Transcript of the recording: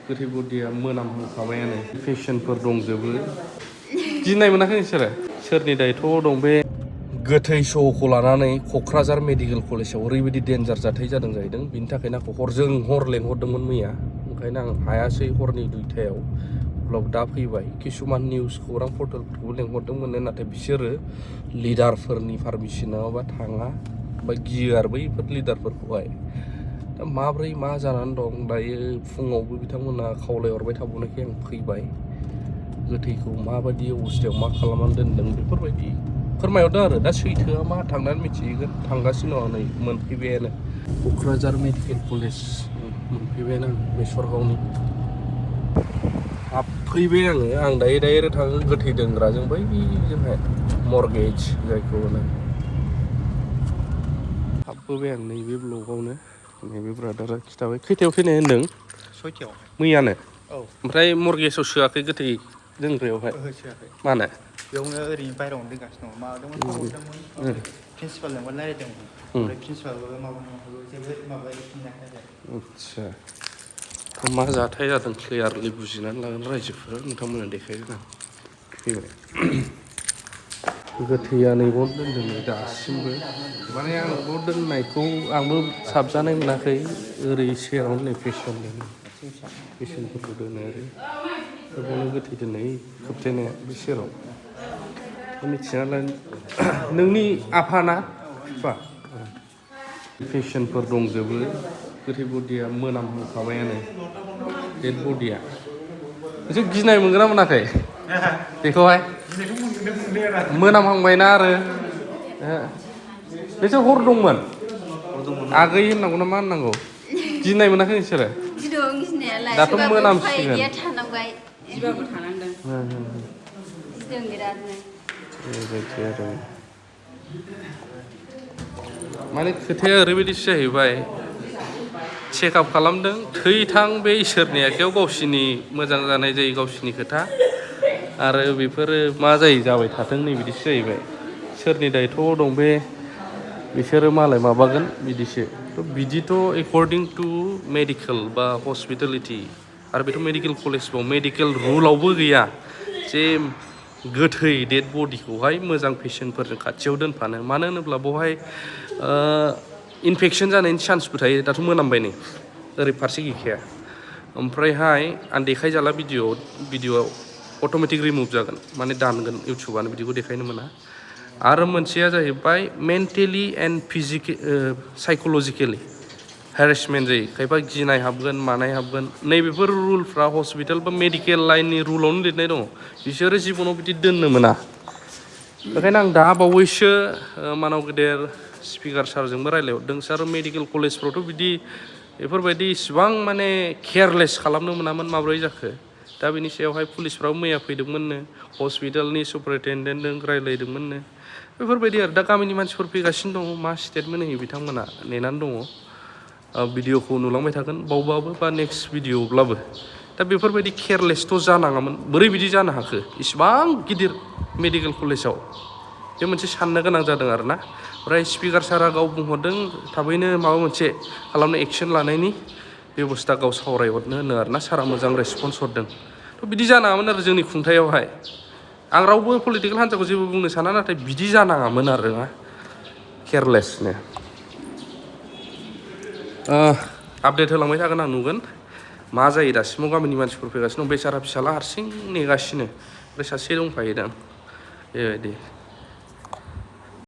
गोथै बडिया मोनामहांखाबायानो पेसेन्टफोर दंजोबो गिनाय मोनाखै नोंसोरो सोरनि दायथ'आव दं बे गोथै सहखौ लानानै क'क्राझार मेडिकेल कलेजाव ओरैबायदि डेन्जार जाथाय जादों जाहैदों बिनि थाखायनो आंखौ हरजों हर लेंहरदोंमोन मैया ओंखायनो आं हायासै हरनि 2टायाव अब्लाबो दा फैबाय किसुमान निउस खौरां पर्टेलफोरखौबो लेंहरदोंमोन नाथाय बिसोरो लिडारफोरनि पारमिसन नङाबा थाङा बा गियो आरो बैफोर लिडारफोरखौहाय दा माब्रै मा जानानै दं दायो फुङावबो बिथांमोना खावलायहरबाय थाबावनायखाय आं फैबाय गोथैखौ माबायदि अबस्थायाव मा खालामनानै दोनदों बेफोरबायदि फोरमायहरदों आरो दा सैथोआ मा थांनानै मिथिहैगोन थांगासिनो दं नै मोनफैबायानो क'क्राझार मेडिकेल कलेज मोनफैबायानो आं बेसरगावनि हाबफैबाय आं दायो थाङो गोथै दोनग्राजों बैजोंहाय मर्गेज जायखौ होनो हाबबोबाय आं नैबे ब्लकआवनो नैबे ब्रादारा खिथाबाय खैथायाव फैनाय होनदों 6टायाव मैयानो औ ओमफ्राय मर्गेजआव सोआखै गोथै दोनग्रायावहाय ओहो सोआखै मानो बेयावनो ओरैनो बायह्रायावनो दोनगासिनो दं माबादोंमोन फन हरदोंमोन ओमफ्राय प्रिन्सिपालजोंबो रायज्लायदोंमोन ओमफ्राय प्रिन्सिपालाबो माबानांगौ जेबो माबा फिननाय आदसा मा जाथाय जादों क्लियारलि बुजिनानै लागोन रायजोफोरा नोंथांमोना देखायगोन आं फैबाय गोथैया नैबाव दोनदों नै दासिमबो माने आं बाव दोननायखौ आंबो साबजानाय मोनाखै ओरै सेरावनो नै पेसेन्टफोरखौ दोनो आरो बेयावनो गोथै दोननाय खोबथेनाया बे सेराव मिथिनानै नोंनि आफाना बिफा पेसेन्टफोर दंजोबो गोथै बडिया मोनामहांखाबायानो डेड बडिया एसे गिनाय मोनगोन ना मोनाखै बेखौहाय मोनामहांबायना आरो नोंसोर हर दंमोन आगै होननांगौ ना मा होननांगौ गिनाय मोनाखै नोंसोरो गिदों गिनायालाय दाथ' मोनामसिगोन थानांबाय गिबाबो थानांदों गिदों बिरादनो बेबायदि आरो माने खोथाया ओरैबायदिसो जाहैबाय चेकआप खालामदों थैथां बे इसोरनि आखायाव गावसिनि मोजां जानाय जायो गावसिनि खोथा आरो बेफोरो मा जायो जाबाय थाथों नै बिदिसो जाहैबाय सोरनि दायथ'आव दं बे बिसोरो मालाय माबागोन बिदिसो थ' बिदिथ' एकर्डिं टु मेडिकेल बा हस्पिटेलिटि आरो बेथ' मेडिकेल कलेजबाव मेडिकेल रुलावबो गैया जे गोथै डेड बडिखौहाय मोजां पेसेन्टफोरजों खाथियाव दोनफानो मानो होनोब्ला बेवहाय इनफेकसन जानायनि चान्सबो थायो दाथ' मोनामबाय नै ओरै फारसे गैखाया ओमफ्रायहाय आं देखायजाला भिडिअ'आव अट'मेटिक रिमुभ जागोन माने दानगोन इउटुबानो बिदिखौ देखायनो मोना आरो मोनसेया जाहैबाय मेन्टेलि एन्ड साइक'लजिकेलि हेरेसमेन्ट जायो खायफा गिनाय हाबगोन मानाय हाबगोन नैबेफोर रुलफ्रा हस्पिटाल बा मेडिकेल लाइननि रुलावनो लिरनाय दङ बिसोरो जिबनाव बिदि दोननो मोना बेखायनो आं दा बावैसो मानाव गेदेर स्पिकार सारजोंबो रायज्लायहरदों सार मेडिकेल कलेजफ्रावथ' बिदि बेफोरबायदि इसिबां माने केयारलेस खालामनो मोनामोन माब्रै जाखो दा बेनि सायावहाय पुलिसफ्राबो मैया फैदोंमोननो हस्पिटालनि सुपारिनटेन्डेन्टजों रायज्लायदोंमोननो बेफोरबायदि आरो दा गामिनि मानसिफोर फैगासिनो दङ मा स्टेटमेन्ट होयो बिथांमोना नेनानै दङ भिडिअखौ नुलांबाय थागोन बावबाबो बा नेक्स्ट भिडिअब्लाबो दा बेफोरबायदि केयारलेसथ' जानाङामोन बोरै बिदि जानो हाखो इसिबां गिदिर मेडिकेल कलेजाव बे मोनसे साननो गोनां जादों आरोना ओमफ्राय स्पिकार सारा गाव बुंहरदों थाबैनो माबा मोनसे खालामनो एक्सन लानायनि बेब'स्था गाव सावरायहरनो होनो आरोना सारा मोजां रेसपन्स हरदों थ' बिदि जानाङामोन आरो जोंनि खुंथायावहाय आं रावबो पलिटिकेल हान्जाखौ जेबो बुंनो साना नाथाय बिदि जानाङामोन आरो ना केयारलेसनो आपडेट होलांबाय थागोन आं नुगोन मा जायो दासिमाव गामिनि मानसिफोर फैगासिनो दं बेसारा फिसाला हारसिं नेगासिनो ओमफ्राय सासे दंफायो दां बेबायदि